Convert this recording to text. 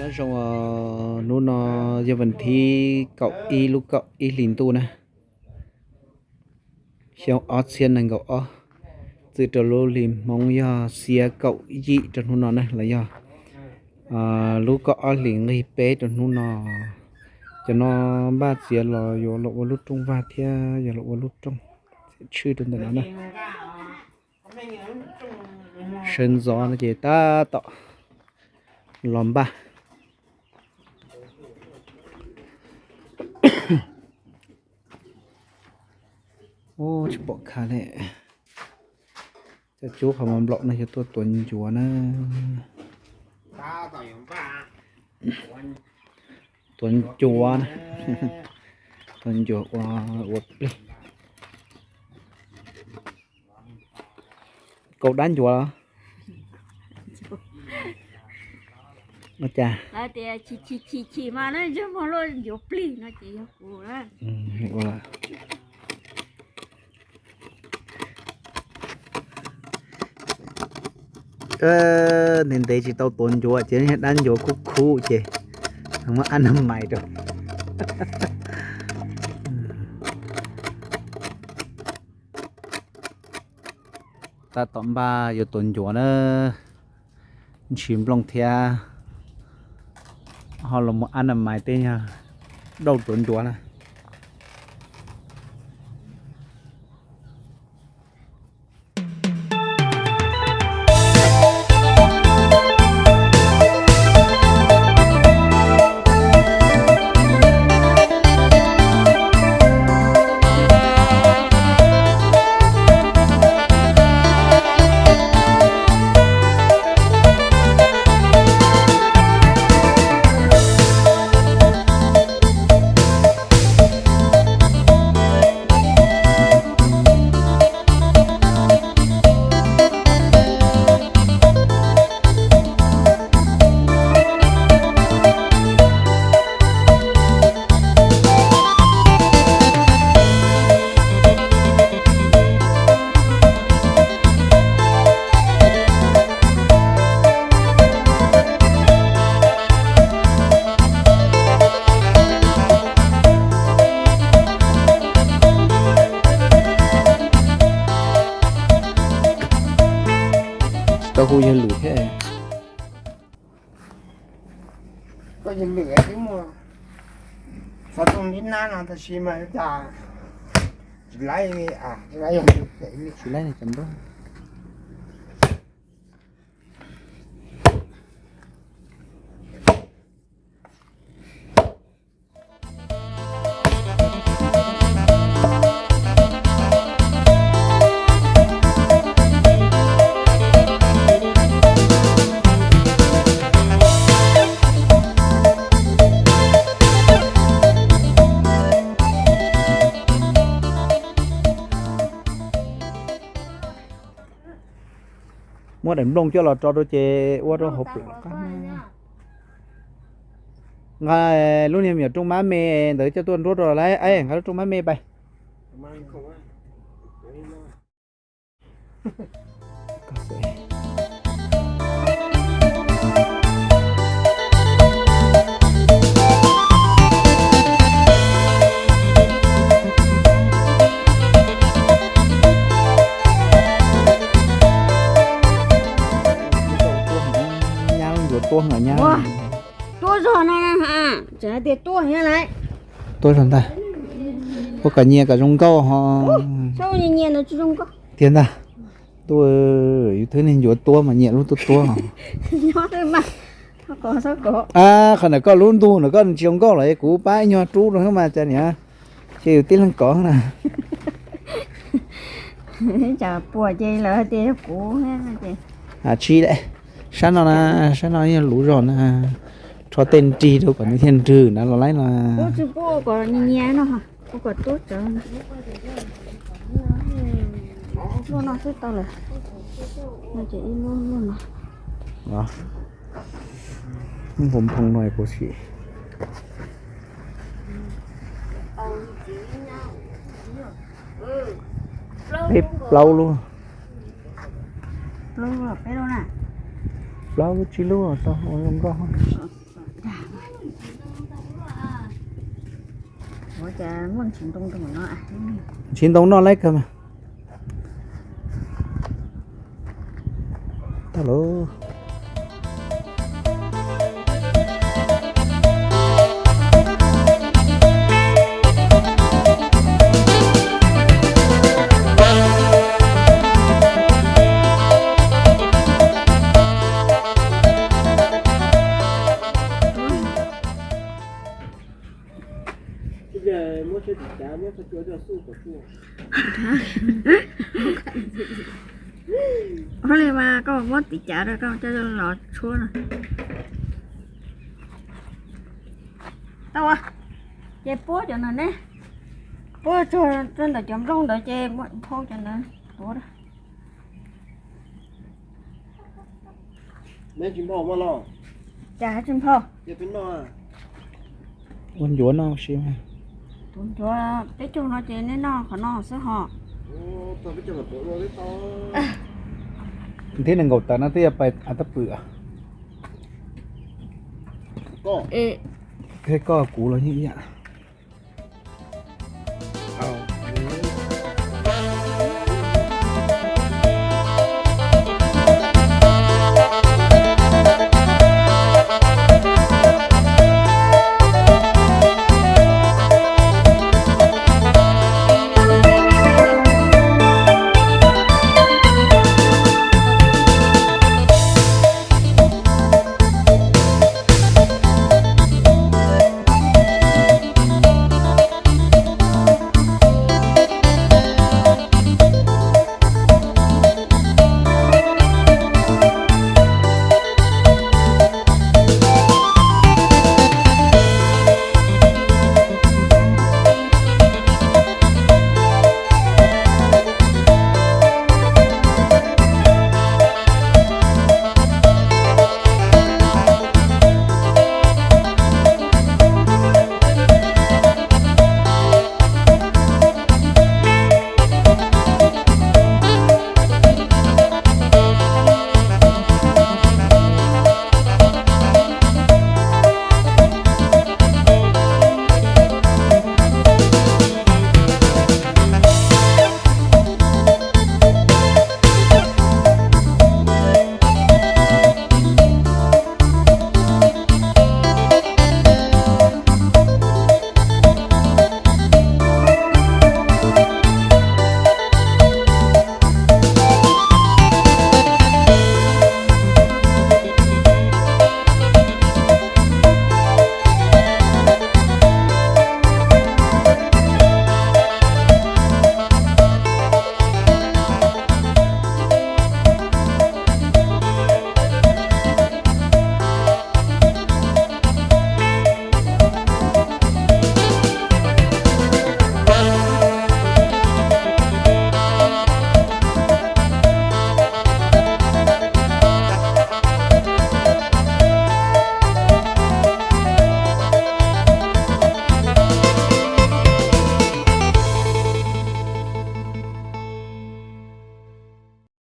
Nyob zoo, hnub no yog vas thib kaum ib lub kaum ib hlis ntuj na, xyoo ob txhiab nees nkaum ob, txwm rau lub hli Hmoob yog xiab kaum yim rau hnub no na los yog lub kaum ob hlis nqig peb rau hnub no. Cov no npaj txiav los yuav los ua lub rooj vag thiab yuav los ua lub rooj txhiam tshwj rau ntawm no na. Sawv ntxov no ces tab tom los npaj. Ub, tsis pom khav li. Cov cub qhov mas nplaum no yog tuaj tuav ncuav na. Tuav ncuav na. Tuav ncuav ua, ua plig. Kaus dab ncuav los? Ua cas? Lawv tias chim chim chim chim mas na, ntsej muag luaj ncuav plig no ces yog kuv na. Ua, ntev ntev tsis tau tuav ncuav ces dab ncuav khub khub ces muab ab na mais rau. Tab tom npaj yuav tuav ncuav na, ntshis nplooj thiab ho los muab ab na mais tej yog dauj tuav ncuav na. Tsis tau hu yawg Lwm thiab. Koj yawg Lwm twb muaj xov tooj nib nab no tab sis mas cas tsis laib li, tsis laib yog tsis laib li cov npawg. Muab daim nplooj coj los rau rau ces ua rau hauv pem qab. Nqa lub niag me nyuam rooj mab me ntawd coj tuaj nruab rau lawm, nqa lub rooj mab me pais. Nyab, ncuav tuab heev nyab. Tuab zog no na, tseem hais tias tuab heev lawm. Tuab zog ntag. Ua kom nyias kom zoo nkauj ho. Nyias nyias no tsis zoo nkauj tiag ntag. Ntuj, yus twb niag ncuav tuab mas nyias lub tuab tuab. Qhov ntawm koj lub ntug ntawm koj tsis zoo nkauj los kuv pab ib nyuag rub rau xwb mas cas niam, ces yus tib leeg kov na. Tsam puas ces lawv hais tias yog kuv thiab no ces. Tsis li, sab no na, sab no yog luv zog na, rho tej nrig rau kom nws thiaj nrwg na los laib no. Ub, tsis pub ua kom nyias nyias no, ua kom tub tsawv. Lub no xwb tau lawm. No ces ib lub, lub no. Npoo npoo no kuv sim. Peb plaub lub. Plaub lub tsib lub tau ua zoo nkauj. Ntshiv ntoo noj laib kawg mas. Tau lauj. Ua li mas koj muab tiv cav rau koj coj los tshuab no. Tau, ces puab cov no ne, puab tsuag ntawm cov nplooj ntawd ces muab phau cov ntawd tuav. Cas tsis nphau? Ua ncuav noj si. Tus ncuav peb caug no ces nej noj qhov no xwb ho. Thiab nees nkaum tawm no twb yog pais tab pwm. Thiab koj kuv los yeej ib yam.